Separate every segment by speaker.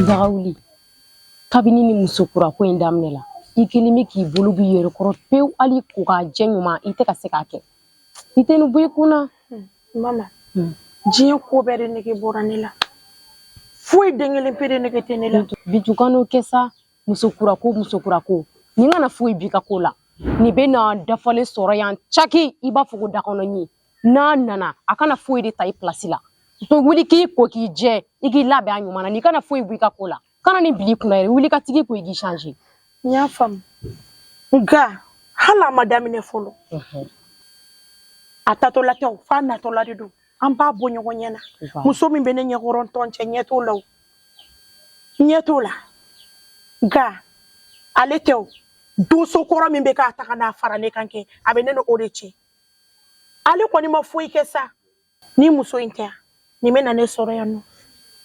Speaker 1: Dagawuli kabini ni muso kura ko in daminɛ la i kelen bɛ k'i bolo b'i yɛrɛ kɔrɔ pewu hali ko k'a jɛ ɲuman i tɛ ka se k'a kɛ i tɛ nin bɔ i kun na.
Speaker 2: Mama diɲɛ ko bɛɛ de nege bɔra ne la foyi den kelen pe de nege tɛ ne la.
Speaker 1: Bintu kan'o kɛ sa muso kura ko muso kura ko nin kana foyi b'i ka ko la nin bɛ na dafalen sɔrɔ yan caki i b'a fɔ ko dakɔnɔ ɲin n'a nana a kana foyi de ta i pilasi la to wuli k'i ko k'i jɛ i k'i labɛn a ɲuman na n'i kana foyi bɔ i ka ko la kana nin bila i kunna yɛrɛ wuli ka tigi ko i k'i changer.
Speaker 2: N y'a faamu nka hali a ma daminɛ fɔlɔ a tatɔla tɛ o f'a natɔla de don an b'a bɔ ɲɔgɔn ɲɛ na muso min bɛ ne ɲɛkɔrɔ n tɔn cɛ ɲɛ t'o la o ɲɛ t'o la nka ale tɛ o donso kɔrɔ min bɛ k'a ta ka n'a fara ne kan kɛ a bɛ ne ni o de cɛ ale kɔni ma foyi kɛ sa ni muso in tɛ yan nin bɛ na ne sɔrɔ yan nɔ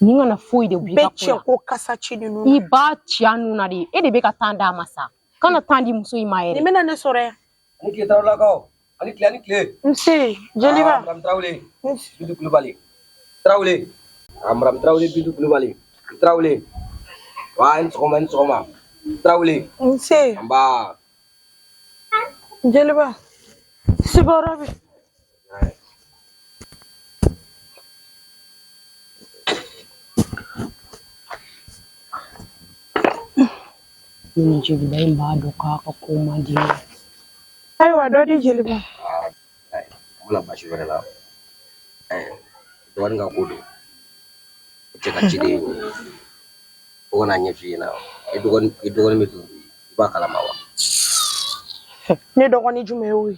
Speaker 1: nin kana foyi de bɔ i
Speaker 2: bɛɛ
Speaker 1: ka ko la
Speaker 2: cɛ ko kasa ci ninnu na
Speaker 1: i b'a ci a nun na de e de bɛ ka temps d'a ma sa kana temps di muso in ma
Speaker 2: nin
Speaker 1: yɛrɛ
Speaker 2: bɛ na ne sɔrɔ yan
Speaker 3: Ani tile Tarawelelakaw, ani tile ani tile.
Speaker 2: Nse jeliba.
Speaker 3: Ah, Madame Tarawele, Bintu Kulubali. Tarawele. Ah, Madame Tarawele, Bintu Kulubali. Tarawele. Wa, i ni sɔgɔma, i ni sɔgɔma. Tarawele.
Speaker 2: Nse
Speaker 3: Nba.
Speaker 2: jeliba sigiyɔrɔ bɛ
Speaker 1: ni jeliba in b'a dɔn k'a ka ko man di ne ye.
Speaker 2: Ayiwa dɔ di jeliba.
Speaker 3: N bɛna baasi wɛrɛ la. Dɔgɔnin ka ko don. Cɛ ka ciden ye. O kana ɲɛf'i ɲɛna. I dɔgɔnin bɛ don i b'a kalama wa?
Speaker 2: Ne dɔgɔnin jumɛn y'o ye?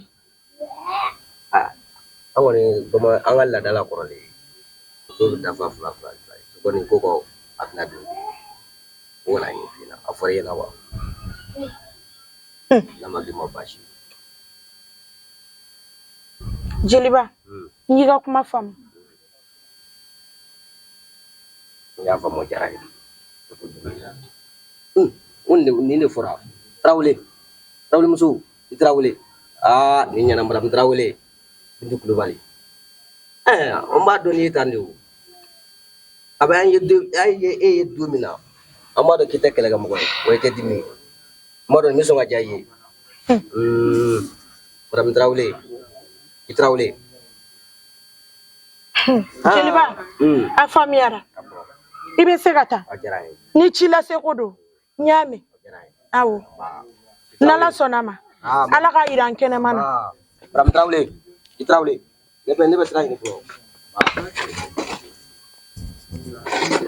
Speaker 3: An kɔni bamanan an ka laada la kɔrɔlen muso bɛ dafa fila fila fila ye. Kɔni ko ko a bɛna don o kana ɲɛf'i ɲɛna. A fɔra i ɲɛna wa? N'a ma k'i ma baasi ye.
Speaker 2: Jeliba n y'i ka kuma faamu.
Speaker 3: N y'a faamu o diyara n ye. Ko nin de fɔra Tarawele Tarawele muso i Tarawele aa nin ɲɛna Madame Tarawele Bintu Kulubali an b'a dɔn n'i ye tan de o a bɛ an ye don an ye e ye don min na an b'a dɔn k'i tɛ kɛlɛkɛ mɔgɔ ye wa i tɛ dimi n b'a dɔn nin bɛ sɔn ka diya i ye Madame Tarawele i Tarawele.
Speaker 2: Jeliba a faamuyara i bɛ se ka taa
Speaker 3: A diyara n ye.
Speaker 2: ni ci lase ko don n y'a mɛn
Speaker 3: A diyara n ye.
Speaker 2: awɔ n'ala sɔnna a ma ala k'a yira an kɛnɛma na.
Speaker 3: Madame Tarawele i Tarawele ne bɛ sira ɲini fɔlɔ.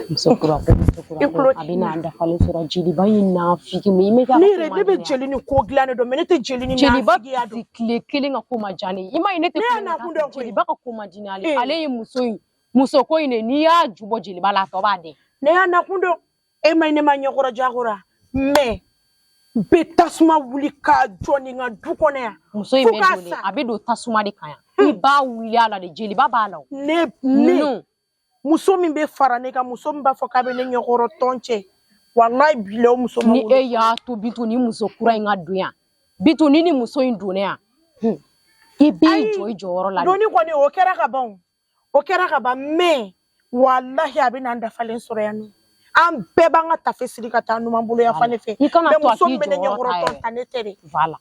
Speaker 1: Muso kura ko muso kura
Speaker 2: I
Speaker 1: ko
Speaker 2: kulo
Speaker 1: a bɛ n'a dafalen sɔrɔ jeliba in nafigi mais i ma i ka
Speaker 2: ne
Speaker 1: ko
Speaker 2: yɛrɛ
Speaker 1: man
Speaker 2: ne
Speaker 1: di
Speaker 2: bɛ
Speaker 1: ne ye.
Speaker 2: jeli ni ko dilan de dɔn mais ne tɛ jeli ni
Speaker 1: Jeliba
Speaker 2: nafigiya dɔn.
Speaker 1: tile kelen ka ko man diya ne ye i ma ye ne tɛ
Speaker 2: Ne y'a
Speaker 1: kulonkɛ
Speaker 2: nakun
Speaker 1: k'a fɛ
Speaker 2: dɔn koyi.
Speaker 1: jeliba ka ko man di ne ale
Speaker 2: Eh.
Speaker 1: ale ye muso in muso ko in de n'i y'a ju bɔ jeliba la a tɔ b'a dɛn.
Speaker 2: Ne y'a nakun dɔn e ma ye ne ma ɲɛkɔrɔ jakora mais n bɛ tasuma wuli k'a jɔ nin ka du kɔnɔ yan.
Speaker 1: Muso in
Speaker 2: Fo
Speaker 1: bɛ
Speaker 2: k'a
Speaker 1: don de
Speaker 2: sa.
Speaker 1: a bɛ don tasuma de kan yan i b'a wuli a la de jeliba b'a la o.
Speaker 2: Ne
Speaker 1: Ninnu
Speaker 2: muso min bɛ fara ne kan muso min b'a fɔ k'a bɛ ne ɲɛkɔrɔ tɔn cɛ walayi bila o muso ma
Speaker 1: ni
Speaker 2: wolo.
Speaker 1: e y'a to Bintu ni muso kura in ka don yan Bintu ni muso in donna yan i b'i
Speaker 2: Ayi,
Speaker 1: jɔ i jɔyɔrɔ la de.
Speaker 2: Donni kɔni o kɛra ka ban o o kɛra ka ban mais walahi a bɛ n'an dafalen sɔrɔ yan nɔ an bɛɛ b'an ka tafe siri ka taa numan bolo yan fan ne fɛ
Speaker 1: I kana
Speaker 2: mais
Speaker 1: to a
Speaker 2: muso
Speaker 1: k'i
Speaker 2: min bɛ ne
Speaker 1: jɔyɔrɔ
Speaker 2: ɲɛkɔrɔ
Speaker 1: ta
Speaker 2: tɔn
Speaker 1: yɛrɛ.
Speaker 2: ta ne tɛ de.
Speaker 1: Voilà.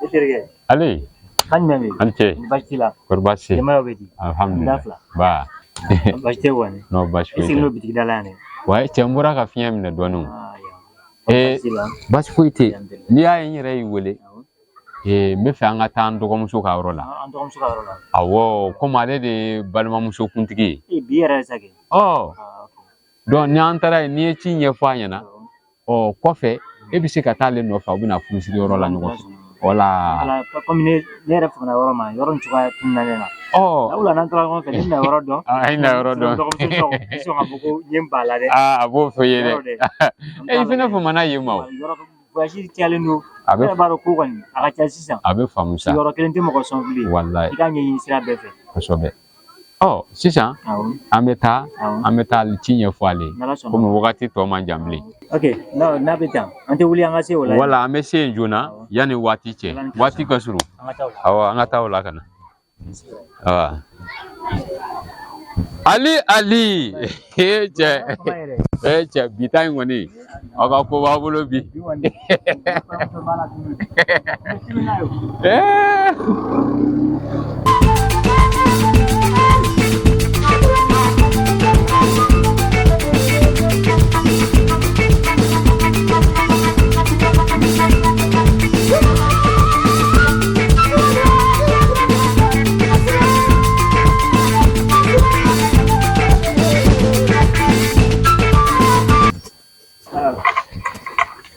Speaker 4: Ne terikɛ
Speaker 5: Ale,
Speaker 4: kan jumɛn bɛ yen?
Speaker 5: ani ce.
Speaker 4: Baasi t'i la?
Speaker 5: Kɔri baasi tɛ?
Speaker 4: Denbayaw bɛ di?
Speaker 5: Alhamdulillah.
Speaker 4: N da fila.
Speaker 5: Ba.
Speaker 4: Baasi tɛ kɔni?
Speaker 5: Non, baasi
Speaker 4: I
Speaker 5: foyi
Speaker 4: sigilen
Speaker 5: tɛ.
Speaker 4: don bitigi da la yan dɛ.
Speaker 5: Wa cɛ n bɔra ka fiɲɛ minɛ dɔɔnin o.
Speaker 4: Ah, ya.
Speaker 5: Eh,
Speaker 4: Baasi t'i la?
Speaker 5: baasi foyi tɛ.
Speaker 4: Alhamdulillah.
Speaker 5: N'i y'a ye n yɛrɛ y'i wele,
Speaker 4: Awɔ.
Speaker 5: n bɛ fɛ an ka taa an dɔgɔmuso ka yɔrɔ la.
Speaker 4: An dɔgɔmuso ka yɔrɔ la.
Speaker 5: Awɔ, komi ale de ye balimamuso kuntigi ye.
Speaker 4: Ee, bi yɛrɛ sa kɛ.
Speaker 5: Ɔ,
Speaker 4: Ah, ok.
Speaker 5: donc ni an taara yen, n'i ye ci ɲɛfɔ a ɲɛna,
Speaker 4: Awɔ.
Speaker 5: ɔ kɔfɛ e bɛ se ka taa ale nɔfɛ, aw bɛna furusiri yɔrɔ la ɲɔgɔn fɛ. Voilà.
Speaker 4: Ala, komi ne yɛrɛ famana yɔrɔ ma, yɔrɔ in cogoya tununa ne na.
Speaker 5: Ɔ
Speaker 4: Sabula n'an taara ɲɔgɔn fɛ, ne bɛna yɔrɔ dɔn.
Speaker 5: A i na yɔrɔ dɔn.
Speaker 4: Dɔgɔmuso sɔn, i sɔn k'a fɔ ko n ye n ban a la dɛ.
Speaker 5: Aa, a b'o fɔ i ye dɛ.
Speaker 4: Yɔrɔ dɛ.
Speaker 5: E i fɛnɛ famana yen ma o.
Speaker 4: Yɔrɔ voyage cayalen don.
Speaker 5: A
Speaker 4: Ne
Speaker 5: bɛ
Speaker 4: yɛrɛ b'a dɔn ko kɔni a ka ca sisan.
Speaker 5: A bɛ faamu sa.
Speaker 4: Yɔrɔ kelen tɛ mɔgɔ sɔn bilen.
Speaker 5: Walayi.
Speaker 4: I k'a ɲɛɲini sira bɛɛ fɛ.
Speaker 5: Kosɛbɛ. Ɔ sisan an bɛ taa an bɛ taa ci ɲɛfɔ ale ye.
Speaker 4: N'Ala sɔnna.
Speaker 5: Komi wagati tɔ man jan bilen.
Speaker 4: Ok, n'a bɛ tan, an tɛ wuli an ka se o la.
Speaker 5: Wala an bɛ se yen joona yanni waati cɛ. Waati ka surun.
Speaker 4: An ka taa o la.
Speaker 5: Awɔ, an ka taa o la ka na. Awa. Ali Ali ee cɛ ee cɛ bi ta in kɔni aw ka ko b'aw bolo bi. Ee.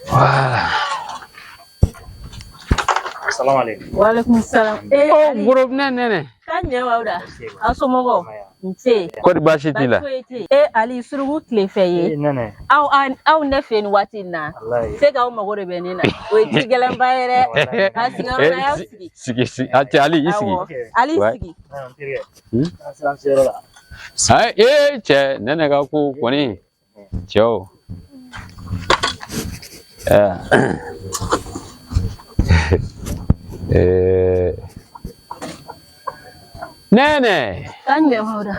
Speaker 5: Voilà.
Speaker 4: Salam alaikum.
Speaker 6: Waalaikum salam. Eh,
Speaker 5: Oh,
Speaker 6: Ali,
Speaker 5: gorobinɛ nɛnɛ.
Speaker 6: K'a ɲɛ b'aw la. Aw somɔgɔw? Nse.
Speaker 5: Kɔri baasi t'i la?
Speaker 6: Baasi foyi tɛ yen. Eh, Ali, suruku tile fɛ ye.
Speaker 4: Eh, nɛnɛ.
Speaker 6: Aw aw ne fɛ nin waati in na.
Speaker 4: Walayi.
Speaker 6: Se k'aw mago de bɛ ne na. O ye ci gɛlɛnba ye dɛ. A sigiyɔrɔ la, y'aw sigi.
Speaker 5: Sigi sigi a cɛ Ali i sigi.
Speaker 6: Awɔ. Ali
Speaker 5: Ouais.
Speaker 6: sigi.
Speaker 4: N terikɛ.
Speaker 5: Hmm?
Speaker 4: An sera an seyɔrɔ la.
Speaker 5: Ayi ee cɛ nɛnɛ ka ko kɔni cɛw. Ɛɛ. Nɛnɛ.
Speaker 6: K'a ɲɛ b'aw la.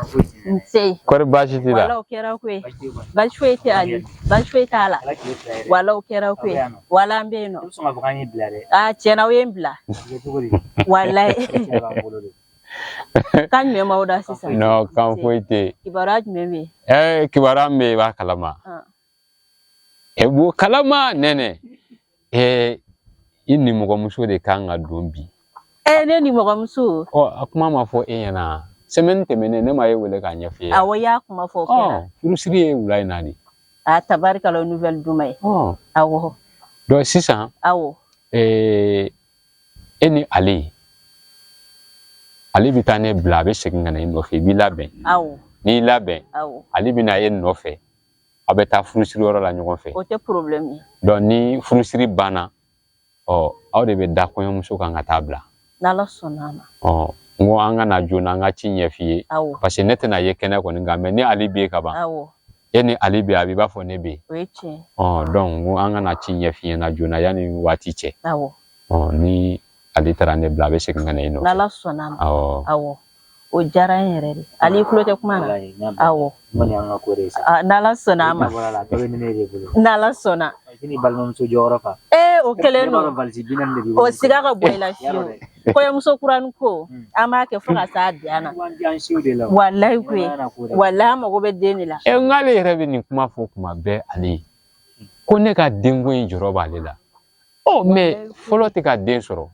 Speaker 6: Nse.
Speaker 5: Kɔri baasi t'i la?
Speaker 6: Wala o kɛra koyi. Baasi foyi tɛ Ali. Baasi foyi t'a la.
Speaker 4: Ala kile fila yɛrɛ.
Speaker 6: Wala o kɛra koyi.
Speaker 4: Aw bɛ yan nɔ.
Speaker 6: Wala an bɛ yen nɔ.
Speaker 4: I bɛ sɔn k'a fɔ k'an y'i bila dɛ.
Speaker 6: Aa, tiɲɛna aw ye n bila.
Speaker 4: A bɛ kɛ cogo di?
Speaker 6: Walayi.
Speaker 4: Tiɲɛ b'an bolo de.
Speaker 6: K'a ɲuman b'aw da sisan.
Speaker 5: Non, kan foyi tɛ yen.
Speaker 6: Kibaruya jumɛn bɛ yen?
Speaker 5: Ɛɛ kibaruya min bɛ yen i b'a kalama.
Speaker 6: Ah.
Speaker 5: E b'o kalama nɛnɛ. Ɛɛ i nimɔgɔmuso de kan ka don bi.
Speaker 6: Eh, ne ni mɔgɔmuso.
Speaker 5: Ɔ a kuma ma fɔ e ɲɛna. Semaine tɛmɛnen ne ma e wele k'a ɲɛf'i ye.
Speaker 6: Awɔ, i y'a kuma fɔ o kɛra.
Speaker 5: Ɔ furusiri ye wula in na de.
Speaker 6: A tabarikala o nouvelle duman ye.
Speaker 5: Ɔ
Speaker 6: Awɔ.
Speaker 5: donc sisan
Speaker 6: Awɔ.
Speaker 5: ɛɛ e ni ale ale bɛ taa ne bila a bɛ segin ka na i nɔfɛ i b'i labɛn.
Speaker 6: Awɔ.
Speaker 5: N'i labɛn
Speaker 6: Awɔ.
Speaker 5: ale bɛ na e nɔfɛ aw bɛ taa furusiri yɔrɔ la ɲɔgɔn fɛ.
Speaker 6: O tɛ problème ye.
Speaker 5: Donc ni furusiri banna ɔ aw de bɛ da kɔɲɔmuso kan ka taa bila.
Speaker 6: N'Ala sɔnna a ma.
Speaker 5: Ɔ n ko an ka na joona an ka ci ɲɛf'i ye.
Speaker 6: Awɔ.
Speaker 5: Parce que ne tɛna ye kɛnɛ kɔni kan mais ni ale bɛ yen ka ban.
Speaker 6: Awɔ.
Speaker 5: E ni ale bɛ yen a b'i b'a fɔ ne bɛ yen.
Speaker 6: O ye tiɲɛ ye.
Speaker 5: Ɔ donc n ko an ka na ci ɲɛf'i ɲɛna joona yanni waati cɛ.
Speaker 6: Awɔ.
Speaker 5: Ɔ ni ale taara ne bila a bɛ segin ka na i nɔfɛ.
Speaker 6: N'Ala sɔnna a ma.
Speaker 5: Awɔ.
Speaker 6: Awɔ. O diyara n yɛrɛ de. Ale i tulo tɛ kuma na.
Speaker 4: Walayi, n y'a mɛn.
Speaker 6: Awɔ.
Speaker 4: N kɔni y'an ka ko de ye sa.
Speaker 6: Ah, n'Ala sɔnna a ma.
Speaker 4: O bɔra la, a tɔ bɛ ne de bolo.
Speaker 6: N'Ala sɔnna.
Speaker 4: I tɛn'i balimamuso jɔyɔrɔ fa.
Speaker 6: Ee, o kɛlen
Speaker 4: Ne b'a dɔn
Speaker 6: don.
Speaker 4: valise 40 de b'i
Speaker 6: O
Speaker 4: bolo.
Speaker 6: siga ka bɔ i la
Speaker 4: Yarɔ
Speaker 6: fiyewu.
Speaker 4: dɛ.
Speaker 6: Kɔɲɔmuso kuranin ko, an b'a kɛ fo ka s'a dan na.
Speaker 4: An diyan siw de la o.
Speaker 6: Walayi koyi.
Speaker 4: Ɲɛnamaya n'a ko dɛ.
Speaker 6: Walayi an mago bɛ den de la.
Speaker 5: Ɛ n k'ale yɛrɛ bɛ nin kuma fɔ kuma bɛɛ ale ye. Ko ne ka denko in jɔrɔ b'ale la. Ɔ mais fɔlɔ tɛ ka den sɔrɔ.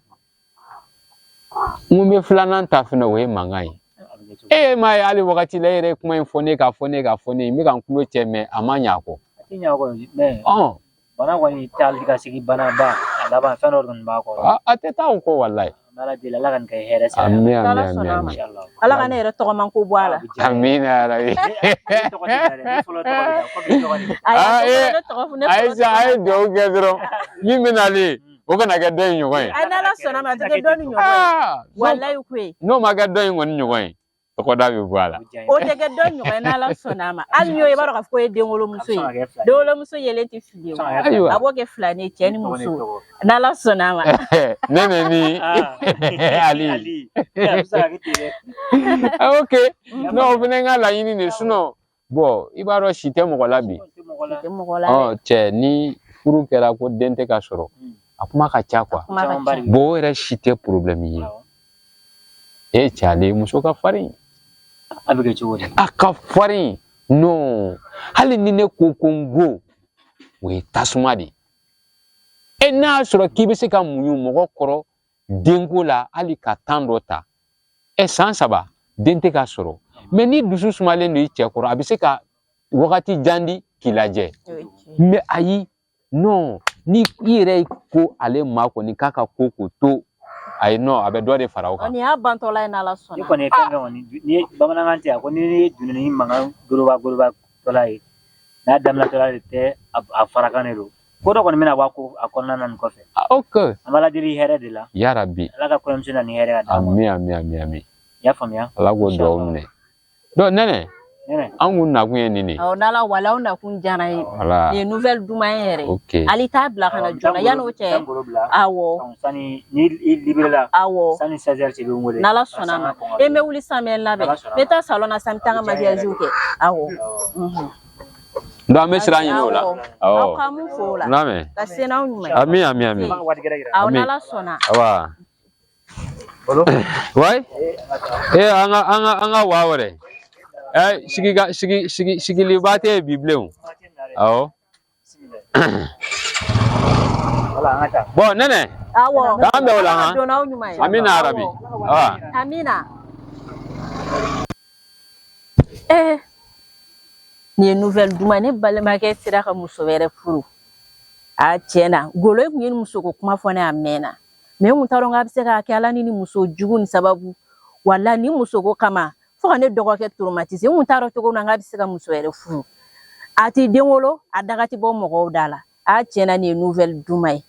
Speaker 5: N ko n bɛ filanan ta fɛnɛ o ye mankan ye.
Speaker 4: A bɛ kɛ cogo di?
Speaker 5: E m'a ye hali wagati la e yɛrɛ ye kuma in fɔ ne k'a fɔ ne k'a fɔ ne ye n bɛ ka n tulo cɛ mais a ma ɲɛ a kɔ.
Speaker 4: A tɛ ɲɛ o kɔ mais
Speaker 5: Ɔn
Speaker 4: bana kɔni taali ka segin bana ba a laban fɛn dɔ kɔni b'a kɔrɔ.
Speaker 5: a tɛ taa o kɔ walayi.
Speaker 4: An bɛ Ala deli Ala ka nin kɛ hɛrɛ sira ye.
Speaker 5: Ami ami
Speaker 6: N'Ala
Speaker 5: ami
Speaker 6: sɔnna a ma.
Speaker 5: ami.
Speaker 4: Inshallah.
Speaker 6: Ala ka ne yɛrɛ tɔgɔman ko bɔ a la.
Speaker 5: Amina yarabi.
Speaker 4: Ne tɔgɔ tɛ da dɛ, ne fɔlɔ tɔgɔ bɛ da komi i tɔgɔ de.
Speaker 6: Ayi, a
Speaker 5: Ah,
Speaker 6: tɔgɔ
Speaker 5: eh,
Speaker 6: ne tɔgɔ ne fɔlɔ
Speaker 5: Ayisa a ye
Speaker 6: tɔgɔ.
Speaker 5: dugawu kɛ dɔrɔn min bɛ nalen o kana kɛ dɔ in ɲɔgɔn ye.
Speaker 6: Ayi, n'Ala sɔnna a ma a tɛ kɛ dɔ ni ɲɔgɔn ye.
Speaker 5: Aa
Speaker 6: Walayi koyi.
Speaker 5: n'o ma kɛ dɔ in kɔni ɲɔgɔn ye tɔgɔda bɛ bɔ a la.
Speaker 6: O tɛ kɛ dɔ ɲɔgɔn ye n'Ala sɔnna a ma. Hali n'o ye i b'a dɔn k'a fɔ ko ye denwolomuso ye. Denwolomuso yelen tɛ fili ye o.
Speaker 5: Ayiwa.
Speaker 6: A b'o kɛ filanin ye cɛ ni muso. N'Ala sɔnna a ma.
Speaker 5: Nɛnɛ ni Ali.
Speaker 4: Ali. A bɛ se ka kɛ ten dɛ.
Speaker 5: Ah, ok non o fana ka laɲini de sinon bon i b'a dɔn si tɛ mɔgɔ la bi.
Speaker 4: Tɛ mɔgɔ la.
Speaker 6: Tɛ mɔgɔ la dɛ.
Speaker 5: Ɔ cɛ ni furu kɛra ko den tɛ ka sɔrɔ a kuma ka ca quoi.
Speaker 6: Kuma ka ca.
Speaker 5: Bon o yɛrɛ si tɛ problème ye.
Speaker 4: Awɔ.
Speaker 5: E cɛ ale muso ka farin.
Speaker 4: A bɛ kɛ cogo di?
Speaker 5: A ka farin non hali ni ne ko ko n go o ye tasuma de ye. E n'a y'a sɔrɔ k'i bɛ se ka muɲu mɔgɔ kɔrɔ denko la hali ka tan dɔ ta ɛ san 3 den tɛ ka sɔrɔ mais ni dusu sumalen don i cɛ kɔrɔ a bɛ se ka wagati jan di k'i lajɛ
Speaker 6: O ye tiɲɛ ye.
Speaker 5: mais ayi non ni i yɛrɛ ko ale ma kɔni k'a ka ko k'o to Ayi non, a bɛ dɔ de fara o kan.
Speaker 6: Nin y'a bantɔla ye n'Ala
Speaker 4: Ni
Speaker 6: sɔnna.
Speaker 4: kɔni ye fɛn fɛn kɔni ni ye bamanankan tɛ yan ko ni ye dununi mankan goloba goloba tɔla ye n'a daminɛtɔla de tɛ a farakan de don ko dɔ kɔni bɛna bɔ a ko a kɔnɔna na nin kɔfɛ.
Speaker 5: Ah, ok.
Speaker 4: An b'Ala deli hɛrɛ de la.
Speaker 5: Yarabi.
Speaker 4: Ala ka kɔɲɔmuso na ni hɛrɛ ka d'a ma.
Speaker 5: Ami ami ami ami.
Speaker 4: I y'a faamuya?
Speaker 5: Ala k'o duwawu minɛ. Donc Nɛnɛ,
Speaker 4: Nɛnɛ.
Speaker 5: an kun nakun ye nin de ye.
Speaker 6: Awɔ, n'Ala wala aw nakun diyara n ye.
Speaker 5: Voilà.
Speaker 6: Nin ye nouvelle duman ye yɛrɛ.
Speaker 5: Ok.
Speaker 6: Ali t'a bila ka na joona yan'o cɛ. Awɔ.
Speaker 4: Sani ni i libéré la.
Speaker 6: Awɔ.
Speaker 4: Sani 16 heures cɛ i bɛ n wele.
Speaker 6: N'Ala sɔnna ma. E n bɛ wuli sisan n bɛ n labɛn. N bɛ taa salon na sisan n bɛ taa n ka maquillage kɛ. Awɔ.
Speaker 5: Donc an bɛ sira ɲini o la.
Speaker 6: Awɔ. Aw ka mun fɔ o la.
Speaker 5: N'a mɛn.
Speaker 6: Ka se n'aw ɲuman ye.
Speaker 5: Ami ami ami.
Speaker 6: Awɔ, n'Ala sɔnna.
Speaker 5: Awa. Ouais. Eh an ka an ka an ka wa wɛrɛ. Eh sigi ka sigi sigi sigiliba tɛ yen bi bilen o. Awɔ. Bon Nɛnɛ.
Speaker 6: Awɔ.
Speaker 5: K'an bɛn o la han.
Speaker 6: Don n'aw ɲuman ye.
Speaker 5: Amina yarabi. Awa.
Speaker 6: Amina. Eh. Nin ye nouvelle duman ne balimakɛ sera ka muso wɛrɛ furu. A tiɲɛ na golo kun ye nin musoko kuma fɔ ne a mɛnna. Mais n kun t'a dɔn k'a bɛ se k'a kɛ Ala ni ni muso jugu ni sababu. Wala ni musoko kama fo ka ne dɔgɔkɛ traumatisé. N kun t'a dɔn cogo min na k'a bɛ se ka muso wɛrɛ furu. A ti den wolo, a daga ti bɔ mɔgɔw da la. A tiɲɛ na nin ye nouvelle duman ye.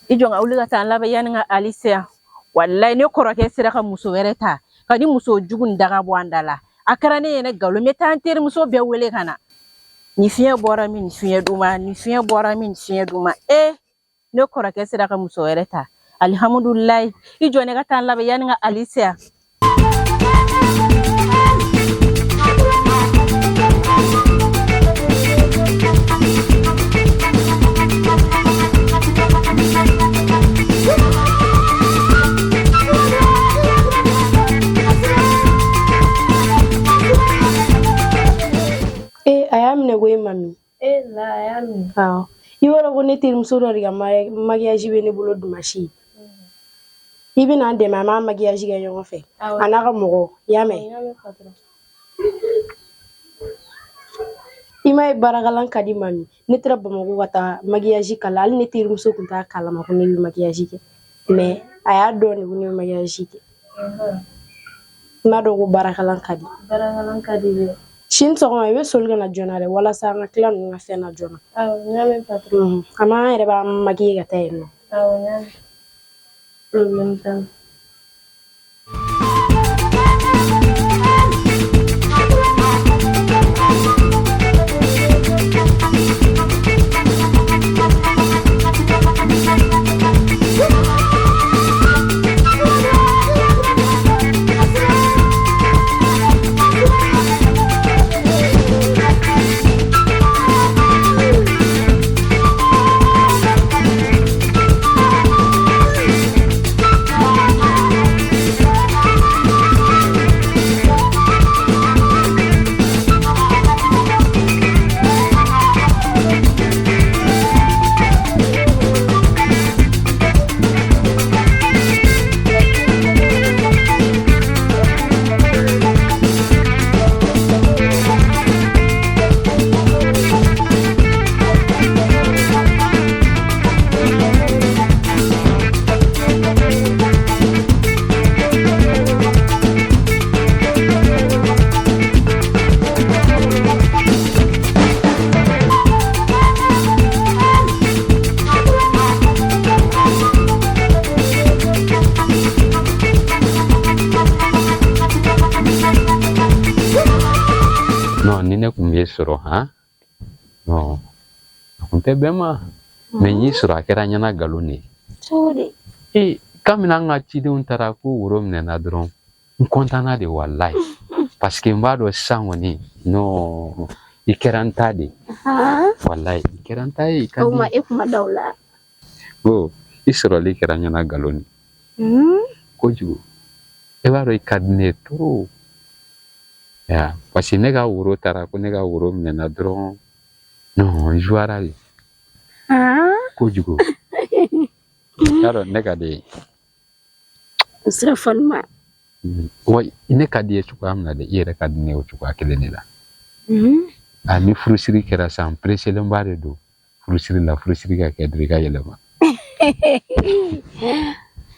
Speaker 6: I jɔ n ka wuli ka taa n labɛn yanni n ka Ali se yan. Walayi ne kɔrɔkɛ sera ka muso wɛrɛ ta ka ni muso jugu ni daga bɔ an da la. A kɛra ne ɲɛna nkalon. N bɛ taa n terimuso bɛɛ wele ka na. Nin fiɲɛ bɔra min, nin fiɲɛ duman, nin fiɲɛ bɔra min, nin fiɲɛ duman. Eh, ne kɔrɔkɛ sera ka muso wɛrɛ ta. Alihamudulilayi. I jɔ ne ka taa n labɛn yanni n ka Ali se yan.
Speaker 1: Eh, a y'a minɛ koyi mami.
Speaker 7: Eh la, a y'a minɛ.
Speaker 1: Awɔ. I b'a dɔn ko ne terimuso dɔ de ka maquillage bɛ ne bolo dimanche. I bɛna n dɛmɛ an b'a maquillage kɛ ɲɔgɔn fɛ. A n'a ka mɔgɔw, i y'a mɛn?
Speaker 7: N y'a mɛn patron.
Speaker 1: I m'a ye baarakalan ka di mami. Ne taara Bamakɔ ka taa maquillage kalan. Hali ne terimuso tun t'a kalama ko ne bɛ maquillage kɛ. Mais a y'a dɔn de ko ne bɛ maquillage kɛ. I m'a dɔn ko baarakalan ka di.
Speaker 7: Baarakalan ka di dɛ.
Speaker 1: Sini sɔgɔma i bɛ soli ka na joona dɛ walasa an ka tila ninnu ka fɛn na joona.
Speaker 7: Awɔ, n y'a mɛn patron.
Speaker 1: An b'an yɛrɛ b'an maquiller ka taa yen nɔ.
Speaker 7: Awɔ, n y'a mɛn. Problème t'a la.
Speaker 5: Non, ni ne kun b'e sɔrɔ han, non, a kun tɛ bɛn ma. Mais n y'i sɔrɔ a kɛra n ɲɛna nkalon de ye.
Speaker 7: Cogo di?
Speaker 5: Ee, kabini an ka cidenw taara ko woro minɛna dɔrɔn, n kɔntanna de walayi. Parce que n b'a dɔn sisan kɔni, non, i kɛra n ta de ye. Walayi, i kɛra n ta ye, i ka
Speaker 7: O
Speaker 5: di.
Speaker 7: ma e kuma da o la.
Speaker 5: Ko i sɔrɔli kɛra n ɲɛna nkalon de ye. Kojugu. I b'a dɔn i ka di ne ye trop. Ya, parce que ne ka woro taara ko ne ka woro minɛna dɔrɔn, non, n jouara de. Kojugu. Y'a dɔn ne ka di ye.
Speaker 7: N sera fɔli ma.
Speaker 5: Wa ne ka di ye cogoya min na dɛ, i yɛrɛ ka di ne ye o cogoya kelen de la. A ni furusiri kɛra sisan, pereselenba de don furusiri la, furusiri ka kɛ dɔrɔn i ka yɛlɛma.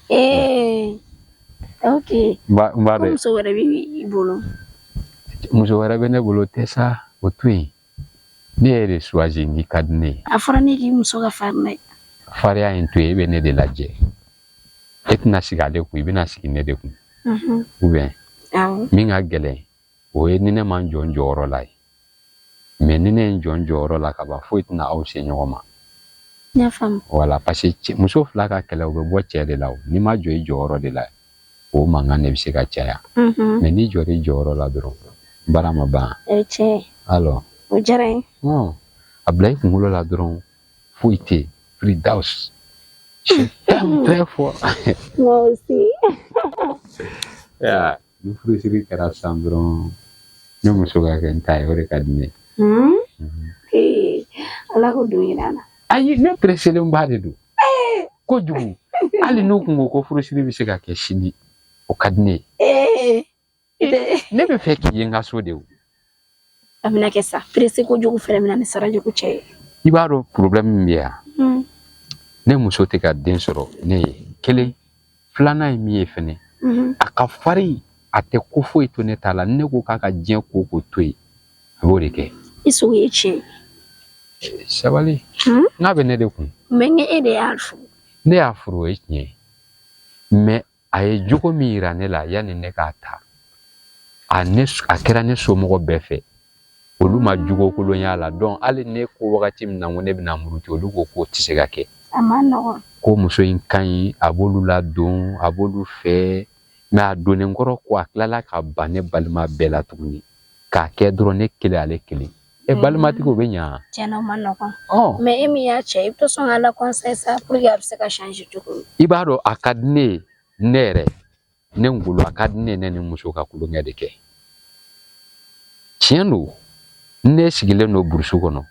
Speaker 7: Ee, ok.
Speaker 5: N b'a
Speaker 7: Ko
Speaker 5: dɔn.
Speaker 7: Muso wɛrɛ b'i bolo.
Speaker 5: Muso wɛrɛ bɛ ne bolo tɛ sa, o to yen. Ne yɛrɛ de choisi n'i ka di ne ye.
Speaker 7: A fɔra ne k'i muso ka farin dɛ.
Speaker 5: Farinya in to yen, e bɛ ne de lajɛ. E tɛna sigi ale kun, i bɛna sigi ne de kun. Ou bien
Speaker 7: Awɔ.
Speaker 5: Min ka gɛlɛn, o ye ni ne ma n jɔ n jɔyɔrɔ la ye. Mais ni ne ye n jɔ n jɔyɔrɔ la ka ban, foyi tɛna aw se ɲɔgɔn ma.
Speaker 7: N y'a faamu.
Speaker 5: Voilà, parce que muso fila ka kɛlɛ, o bɛ bɔ cɛ de la o. N'i ma jɔ i jɔyɔrɔ de la, o mankan de bɛ se ka caya. Mais n'i jɔra i jɔyɔrɔ la dɔrɔn, baara ma ban.
Speaker 7: O ye tiɲɛ ye.
Speaker 5: Alors,
Speaker 7: O diyara n ye.
Speaker 5: non, a bila i kunkolo la dɔrɔn, foyi tɛ yen. Firdaus, je t'aime très fort.
Speaker 7: Moi aussi.
Speaker 5: Ya, ni furusiri kɛra sisan dɔrɔn, ne muso ka kɛ n ta ye, o de ka di ne ye.
Speaker 7: Ee, Ala k'o don yira an na.
Speaker 5: Ayi, ne pereselenba de don kojugu. Hali n'u kun ko ko furusiri bɛ se ka kɛ sini, o ka di ne ye.
Speaker 7: Ee,
Speaker 5: Ne bɛ fɛ k'i ye n ka so de o.
Speaker 7: A bɛna kɛ sa. Pressé kojugu fɛnɛ bɛna ni sarajugu cɛ ye.
Speaker 5: I b'a dɔn problème min bɛ yan, ne muso tɛ ka den sɔrɔ, ne ye kelen. Filanan ye min ye fɛnɛ, a ka farin, a tɛ ko foyi to ne ta la. Ni ne ko k'a ka diɲɛ ko o ko to yen, a b'o de kɛ.
Speaker 7: I sogo ye tiɲɛ ye.
Speaker 5: Sabali, n'a bɛ ne de kun.
Speaker 7: Mais n e de y'a furu.
Speaker 5: Ne y'a furu, o ye tiɲɛ ye, mais a ye jogo min yira ne la yanni ne k'a ta, a ne a kɛra ne somɔgɔ bɛɛ fɛ, olu ma jogo kolon y'a la. Donc hali ne ko wagati min na ko ne bɛna muruti, olu ko k'o tɛ se ka kɛ.
Speaker 7: A ma nɔgɔn.
Speaker 5: Ko muso in ka ɲi, a b'olu ladon, a b'olu fɛ. Mais a donnen kɔrɔ ko a tilala ka ban ne balima bɛɛ la tuguni, k'a kɛ dɔrɔn ne kelen, ale kelen. E balimatigi, o bɛ ɲa?
Speaker 7: Tiɲɛna, o ma nɔgɔn.
Speaker 5: Ɔ.
Speaker 7: Mais e min y'a cɛ, i bɛ to sɔn k'a la conseil sa pour que a bɛ se ka changer cogo min.
Speaker 5: I b'a dɔn, a ka di ne ye, ne yɛrɛ, ne ngolo, a ka di ne ye ne ni muso ka kulonkɛ de kɛ. Tiɲɛ don, ne sigilen don burusu kɔnɔ,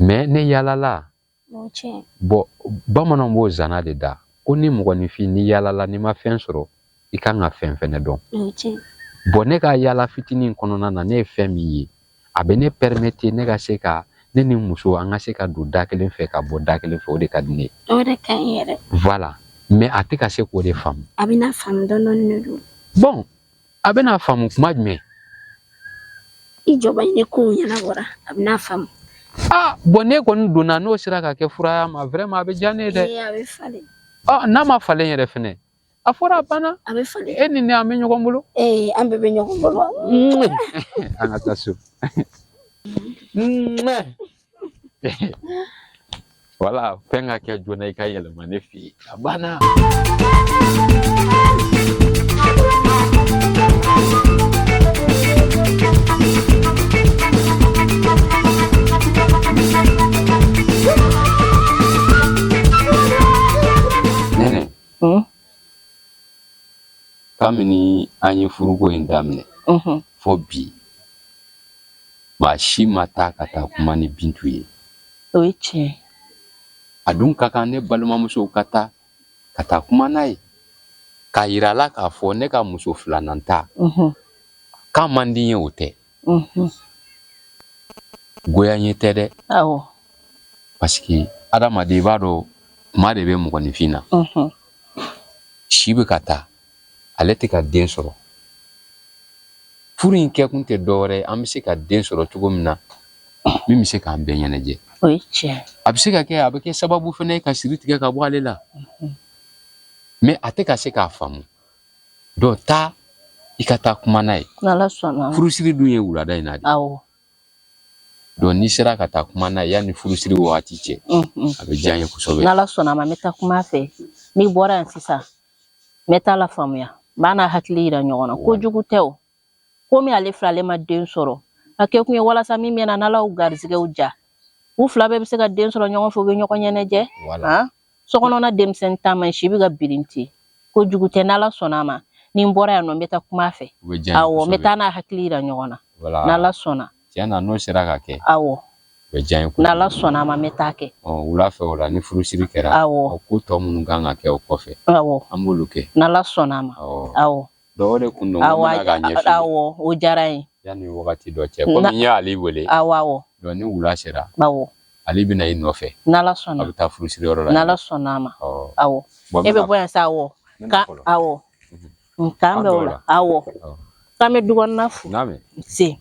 Speaker 5: mais ne yaalala.
Speaker 7: O ye tiɲɛ ye.
Speaker 5: Bon, bamananw b'o zana de da ko ni mɔgɔninfin n'i yaalala, n'i ma fɛn sɔrɔ, i kan ka fɛn fɛnɛ dɔn.
Speaker 7: O ye tiɲɛ ye.
Speaker 5: Bon, ne ka yaala fitinin kɔnɔna na, ne ye fɛn min ye, a bɛ ne permettre ne ka se ka ne ni muso, an ka se ka don da kelen fɛ ka bɔ da kelen fɛ, o de ka di ne ye.
Speaker 7: O de ka ɲi yɛrɛ.
Speaker 5: Voilà, mais a tɛ ka se k'o de faamu.
Speaker 7: A bɛna faamu dɔɔnin dɔɔnin de don.
Speaker 5: Bon, a bɛna faamu kuma jumɛn?
Speaker 7: I jɔba ni kow ɲɛnabɔra, a bɛna faamu.
Speaker 5: Ah bon, ne kɔni donna n'o sera ka kɛ fura y'a ma, vraiment a bɛ diya ne ye dɛ.
Speaker 7: Ee, a bɛ falen.
Speaker 5: Ɔ, n'a ma falen yɛrɛ fɛnɛ, a fɔra a banna.
Speaker 7: A bɛ falen.
Speaker 5: E ni ne, an bɛ ɲɔgɔn bolo.
Speaker 7: Ee, an bɛɛ bɛ ɲɔgɔn bolo.
Speaker 5: An ka taa so. Voilà, fɛn ka kɛ joona, i ka yɛlɛma ne fɛ yen, a banna. Nɛnɛ, kabini an ye furuko in daminɛ fo bi, maa si ma taa ka taa kuma ni Bintu ye.
Speaker 6: O ye tiɲɛ ye.
Speaker 5: A dun ka kan ne balimamusow ka taa ka taa kuma n'a ye, k'a yira a la k'a fɔ ne ka muso filanan ta k'a man di n ye, o tɛ goya n ye tɛ dɛ.
Speaker 6: Awɔ.
Speaker 5: Parce que adamaden, i b'a dɔn, kuma de bɛ mɔgɔninfin na. Si bɛ ka taa, ale tɛ ka den sɔrɔ. Furu in kɛkun tɛ dɔwɛrɛ ye, an bɛ se ka den sɔrɔ cogo min na, min bɛ se k'an bɛɛ ɲɛnajɛ.
Speaker 6: O ye tiɲɛ ye.
Speaker 5: A bɛ se ka kɛ, a bɛ kɛ sababu fana ye ka siri tigɛ ka bɔ ale la. Mais a tɛ ka se k'a faamu. Donc taa, i ka taa kuma n'a ye.
Speaker 6: N'Ala sɔnna.
Speaker 5: Furusiri dun ye wulada in na de.
Speaker 6: Awɔ.
Speaker 5: Donc n'i sera ka taa kuma n'a ye yanni furusiri wagati cɛ, a bɛ diya n ye kosɛbɛ.
Speaker 6: N'Ala sɔnna a ma, n bɛ taa kuma a fɛ. N'i bɔra yan sisan, n bɛ taa la faamuya. N b'a n'a hakili yira ɲɔgɔn na. Kojugu tɛ o. Komi ale filɛ, ale ma den sɔrɔ. A kɛ kun ye walasa min bɛ na, n'Ala y'u garizigɛw ja, u fila bɛɛ bɛ se ka den sɔrɔ ɲɔgɔn fɛ, u bɛ ɲɔgɔn ɲɛnajɛ.
Speaker 5: Voilà.
Speaker 6: Sokɔnɔna denmisɛnnin ta man ɲi, si bɛ ka birinti. Kojugu tɛ, n'Ala sɔnna a ma. Ni n bɔra yan nɔ, n bɛ taa kuma a fɛ.
Speaker 5: O bɛ diya n ye
Speaker 6: Awɔ, n bɛ
Speaker 5: kosɛbɛ.
Speaker 6: taa n'a hakili yira ɲɔgɔn na.
Speaker 5: Voilà.
Speaker 6: N'Ala sɔnna.
Speaker 5: Tiɲɛ na, n'o sera ka kɛ,
Speaker 6: Awɔ.
Speaker 5: o bɛ diya n ye kosɛbɛ.
Speaker 6: N'Ala sɔnna a ma, n bɛ taa kɛ.
Speaker 5: Ɔ, wula fɛ o la, ni furusiri kɛra,
Speaker 6: Awɔ.
Speaker 5: o ko tɔ minnu kan ka kɛ o kɔfɛ,
Speaker 6: Awɔ.
Speaker 5: an b'olu kɛ.
Speaker 6: N'Ala sɔnna a ma.
Speaker 5: Awɔ.
Speaker 6: Awɔ.
Speaker 5: Donc o de kun don, n ko
Speaker 6: Awɔ.
Speaker 5: n bɛna k'a ɲɛf'i ye.
Speaker 6: Awɔ, o diyara n ye.
Speaker 5: Yanni wagati dɔ cɛ, komi n y'ale wele.
Speaker 6: Awɔ, awɔ.
Speaker 5: Donc ni wula sera,
Speaker 6: Awɔ.
Speaker 5: ale bɛna i nɔfɛ.
Speaker 6: N'Ala
Speaker 5: A
Speaker 6: sɔnna.
Speaker 5: bɛ taa furusiri yɔrɔ la.
Speaker 6: N'Ala sɔnna a ma.
Speaker 5: Awɔ.
Speaker 6: Awɔ.
Speaker 5: Bon,
Speaker 6: E
Speaker 5: n
Speaker 6: bɛ
Speaker 5: bɛna
Speaker 6: bɔ yan sa, awɔ. Ka awɔ. K'an bɛn o la. Awɔ. K'an bɛ dukɔnɔna fo. Nse.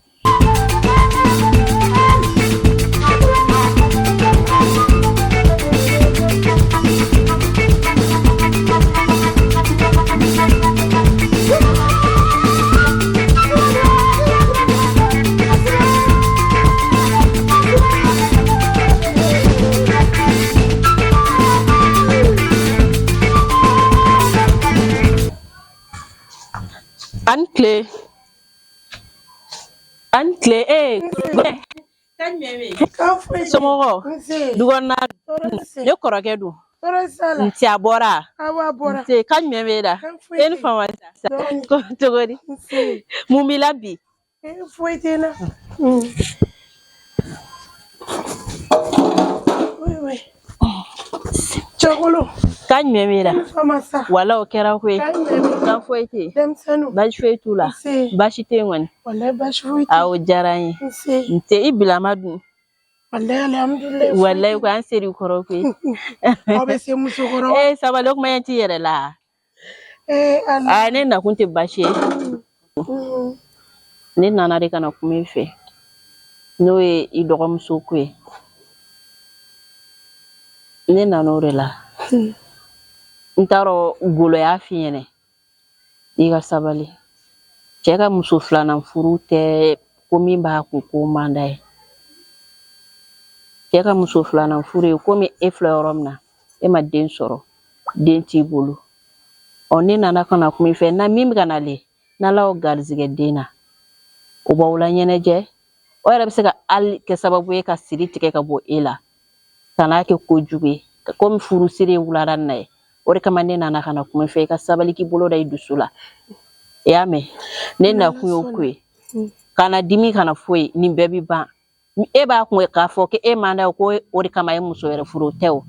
Speaker 6: An tile. An tile ee. Somɔgɔw dukɔnɔna ne kɔrɔkɛ don. Nse a bɔra. Nse kan jumɛn b'e la? E ni fama sa. Ko cogo di? Mun b'i la bi?
Speaker 2: Foyi tɛ n na. Cɛkolo.
Speaker 6: Kan jumɛn b'e la? Wala o kɛra koyi. Kan foyi tɛ yen. Baasi foyi t'u la. Baasi tɛ yen kɔni. Awɔ o diyara n ye. Nse i bilama dun. Walayi ko an ser'i kɔrɔ koyi.
Speaker 2: Aw bɛ se muso kɔrɔ.
Speaker 6: Ee sabali o kuma ɲɛ t'i yɛrɛ la.
Speaker 2: Ee Ala.
Speaker 6: Aa ne nakun tɛ baasi ye. Ne nana de ka na kuma i fɛ. N'o ye i dɔgɔmuso ko ye. Ne nana o de la. N t'a dɔn Golo y'a f'i ɲɛna. I ka sabali. Cɛ ka muso filanan furu tɛ ko min b'a kun ko man d'a ye. Cɛ ka muso filanan furu ye komi e filɛ yɔrɔ min na e ma den sɔrɔ den t'i bolo ɔ ne nana ka na kuma i fɛ na min bɛ ka nalen n'ala y'o garizigɛ den na o b'aw la ɲɛnajɛ o yɛrɛ bɛ se ka hali kɛ sababu ye ka siri tigɛ ka bɔ e la ka n'a kɛ kojugu ye komi furusiri ye wulada na ye o de kama ne nana ka na kuma i fɛ i ka sabali k'i bolo da i dusu la i y'a mɛn ne nakun y'o ko ye kana dimi kana foyi nin bɛɛ bi ban e b'a kun k'a fɔ ko e man d'a ye ko o de kama a ye muso wɛrɛ furu o tɛ o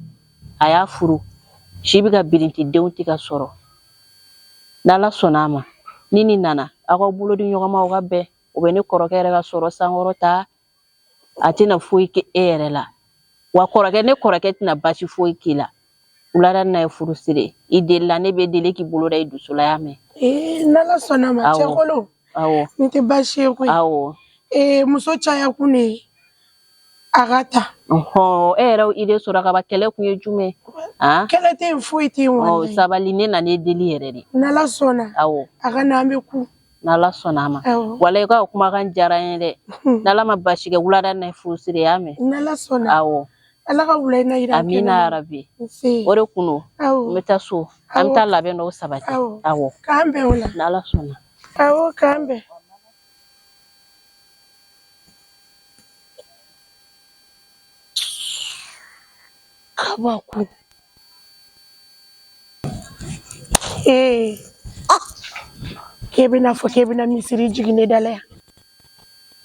Speaker 6: a y'a furu si bɛ ka birinti denw tɛ ka sɔrɔ n'ala sɔnna a ma ni nin nana aw ka bolo di ɲɔgɔn ma aw ka bɛn o bɛ ne kɔrɔkɛ yɛrɛ ka sɔrɔ sankɔrɔ ta a tɛna foyi kɛ e yɛrɛ la wa kɔrɔkɛ ne kɔrɔkɛ tɛna baasi foyi k'i la wulada na ye furusiri i delila ne bɛ deli k'i bolo da i dusu la y'a mɛn.
Speaker 2: Ee n'ala sɔnna ma cɛkolo.
Speaker 6: Awɔ.
Speaker 2: Nin tɛ baasi ye koyi.
Speaker 6: Awɔ.
Speaker 2: Ee muso caya kun de ye a ka ta.
Speaker 6: Ɔhɔn e yɛrɛ i de sɔrɔ ka ban kɛlɛ kun ye jumɛn ye.
Speaker 2: Kɛlɛ tɛ yen foyi tɛ yen walayi.
Speaker 6: Sabali ne nana e deli yɛrɛ de.
Speaker 2: N'ala sɔnna.
Speaker 6: Awɔ.
Speaker 2: A ka na an bɛ ku.
Speaker 6: N'ala sɔnna a ma. Walayi i ka kumakan diyara n ye dɛ. N'ala ma baasi kɛ wulada na ye furusiri y'a mɛn.
Speaker 2: N'ala sɔnna.
Speaker 6: Awɔ.
Speaker 2: Ala ka wula in na yira.
Speaker 6: Amina yarabi. O de kun don. N bɛ taa so. An bɛ taa labɛn dɔw sabati. Awɔ.
Speaker 2: K'an bɛn o la.
Speaker 6: N'ala sɔnna.
Speaker 2: Awɔ k'an bɛn. Kabako. Ee. K'e bɛna fɔ k'e bɛna misiri jigin ne da la yan.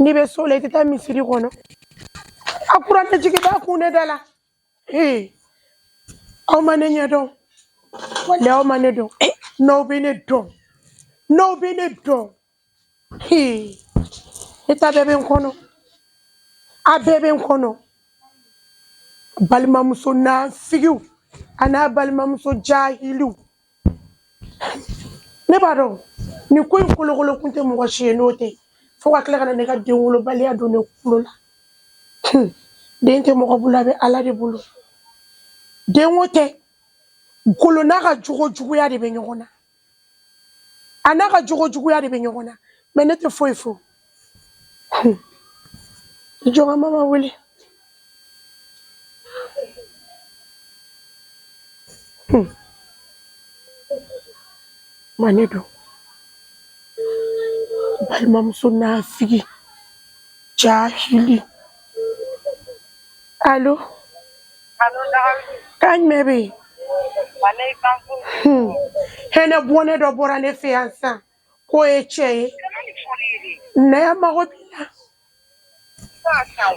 Speaker 2: N'i bɛ so la i tɛ taa misiri kɔnɔ. A kuranɛ jigin b'a kun ne da la. Ee. Aw ma ne ɲɛ dɔn. Walayi aw ma ne dɔn. N'aw bɛ ne dɔn. N'aw bɛ ne dɔn. Ee. Ne ta bɛɛ bɛ n kɔnɔ. A bɛɛ bɛ n kɔnɔ. Balimamuso nafigiw a n'a balimamuso jahiliw. Ne b'a dɔn nin ko in kolokolo kun tɛ mɔgɔ si ye n'o tɛ fo ka tila ka na ne ka den wolobaliya don ne kulo la. Den tɛ mɔgɔ bolo a bɛ Ala de bolo. Denko tɛ golo n'a ka jogo juguya de bɛ ɲɔgɔn na. A n'a ka jogo juguya de bɛ ɲɔgɔn na mɛ ne tɛ foyi fɔ. I jɔ ka mama wele. Ma ne don balimamuso nafigi jahili. Alo. Kan jumɛn bɛ yen? Hɛnɛ bɔnɛ dɔ bɔra ne fɛ yan sisan k'o ye cɛ ye. Ne mago b'i la.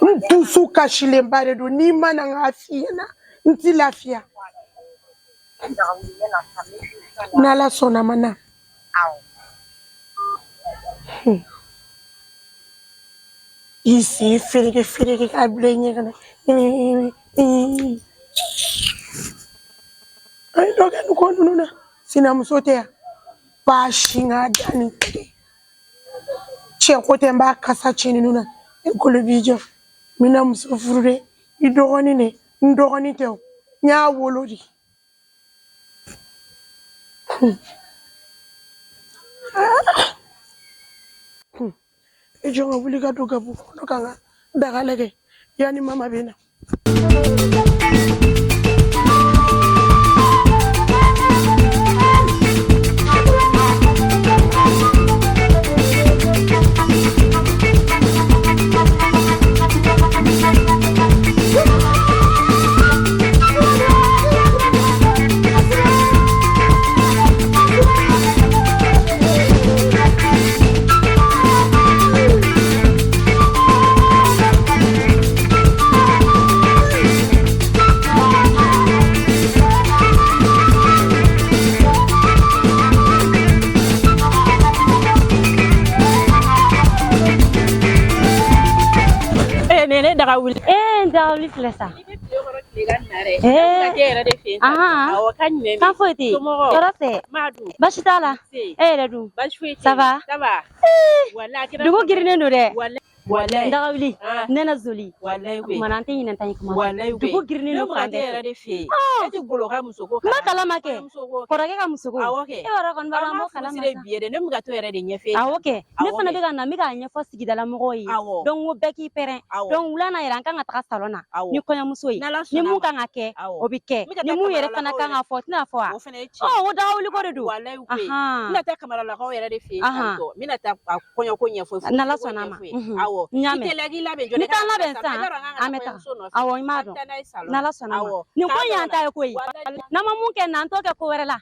Speaker 2: N dusu kasilenba de don n'i ma na n k'a f'i ɲɛna n ti lafiya. N'Ala sɔnna ma na. I sen fereke fereke k'a bila i ɲɛ ka na. An ye dɔ kɛ nin ko ninnu na. Sinamuso tɛ yan. B'a sin k'a da ni tɛgɛ. Cɛ ko tɛ n b'a kasa ci ninnu na. E golo b'i jɔ. N bɛna muso furu dɛ. I dɔgɔnin de. N dɔgɔnin tɛ o. N y'a wolo de. I jɔ n ka wuli ka don gabugu kɔnɔ ka n ka daga lajɛ yanni mama bɛ na.
Speaker 6: Ee ne daga wuli.
Speaker 8: Ee n daga wuli filɛ sa.
Speaker 6: Ee
Speaker 8: ahan
Speaker 6: awɔ kan jumɛn
Speaker 8: kan foyi tɛ yen
Speaker 6: Somɔgɔw?
Speaker 8: tɔɔrɔ tɛ
Speaker 6: Ma dun.
Speaker 8: baasi t'a la
Speaker 6: Se.
Speaker 8: e yɛrɛ dun
Speaker 6: Baasi foyi tɛ
Speaker 8: Ça va?
Speaker 6: Ça va. Walahi a kɛra
Speaker 8: dugu girinnen don dɛ
Speaker 6: Walahi. Walahi.
Speaker 8: n daga wuli
Speaker 6: Ah.
Speaker 8: ne na zoli
Speaker 6: Walahi koyi.
Speaker 8: kumana an tɛ ɲinɛ ta in kuma
Speaker 6: Walahi koyi.
Speaker 8: dugu girinnen
Speaker 6: Ne
Speaker 8: don
Speaker 6: mɔgɔ
Speaker 8: fan
Speaker 6: tɛ
Speaker 8: bɛɛ
Speaker 6: yɛrɛ
Speaker 8: fɛ
Speaker 6: de fɛ yen. E tɛ golo ka muso ko
Speaker 8: n ma kalama kɛ
Speaker 6: Kɔɲɔmuso ko kɛ.
Speaker 8: kɔrɔkɛ ka muso ko
Speaker 6: Awɔ kɛ.
Speaker 8: e yɛrɛ kɔni b'a dɔn an b'o
Speaker 6: An
Speaker 8: kalama
Speaker 6: furusiri
Speaker 8: sa
Speaker 6: bi ye dɛ ne bɛ ka to yɛrɛ de ɲɛfɛ.
Speaker 8: awɔ kɛ ne
Speaker 6: Awɔ
Speaker 8: fana
Speaker 6: kɛ.
Speaker 8: bɛ ka na n bɛ k'a ɲɛfɔ sigidala mɔgɔw ye
Speaker 6: Awɔ.
Speaker 8: donc n ko bɛɛ k'i pɛrɛn
Speaker 6: Awɔ.
Speaker 8: donc wula na yɛrɛ an kan ka taga salon na
Speaker 6: Awɔ.
Speaker 8: ni kɔɲɔmuso ye
Speaker 6: N'Ala
Speaker 8: ni
Speaker 6: sɔnna
Speaker 8: mun
Speaker 6: ma.
Speaker 8: kan ka kɛ
Speaker 6: Awɔ.
Speaker 8: o bɛ kɛ
Speaker 6: N bɛ ka
Speaker 8: ni
Speaker 6: taa
Speaker 8: mun yɛrɛ fana
Speaker 6: Kamaralakaw
Speaker 8: kan
Speaker 6: yɛrɛ
Speaker 8: ka fɔ o tɛna fɔ wa
Speaker 6: O fana ye
Speaker 8: ɔ
Speaker 6: tiɲɛ.
Speaker 8: o daga wuli ko de don
Speaker 6: Walahi koyi. N
Speaker 8: ahan
Speaker 6: bɛna taa Kamaralakaw yɛrɛ de fɛ yen
Speaker 8: Ahan.
Speaker 6: tantɔ. N bɛna taa a kɔɲɔko ɲɛfɔ
Speaker 8: N'Ala
Speaker 6: furusiri ko
Speaker 8: sɔnna a ma
Speaker 6: ɲɛfɔ ye.
Speaker 8: Mhm.
Speaker 6: Awɔ.
Speaker 8: N y'a
Speaker 6: I
Speaker 8: mɛn
Speaker 6: teliya k'i labɛn
Speaker 8: n
Speaker 6: joona
Speaker 8: bɛ
Speaker 6: i ka
Speaker 8: taa n
Speaker 6: na
Speaker 8: labɛn
Speaker 6: salon na. I
Speaker 8: sisan
Speaker 6: b'a dɔn an kan ka
Speaker 8: an
Speaker 6: taa
Speaker 8: bɛ taga
Speaker 6: kɔɲɔmuso nɔfɛ.
Speaker 8: awɔ n b'a
Speaker 6: An bɛ
Speaker 8: dɔn
Speaker 6: taa n'a ye salon na.
Speaker 8: n'Ala sɔnna a ma
Speaker 6: Awɔ.
Speaker 8: nin ko
Speaker 6: K'an
Speaker 8: in y'an
Speaker 6: bɛn o
Speaker 8: ta
Speaker 6: la.
Speaker 8: ye koyi
Speaker 6: Walahi.
Speaker 8: n'an ma mun kɛ nin na an t'o kɛ ko wɛrɛ la.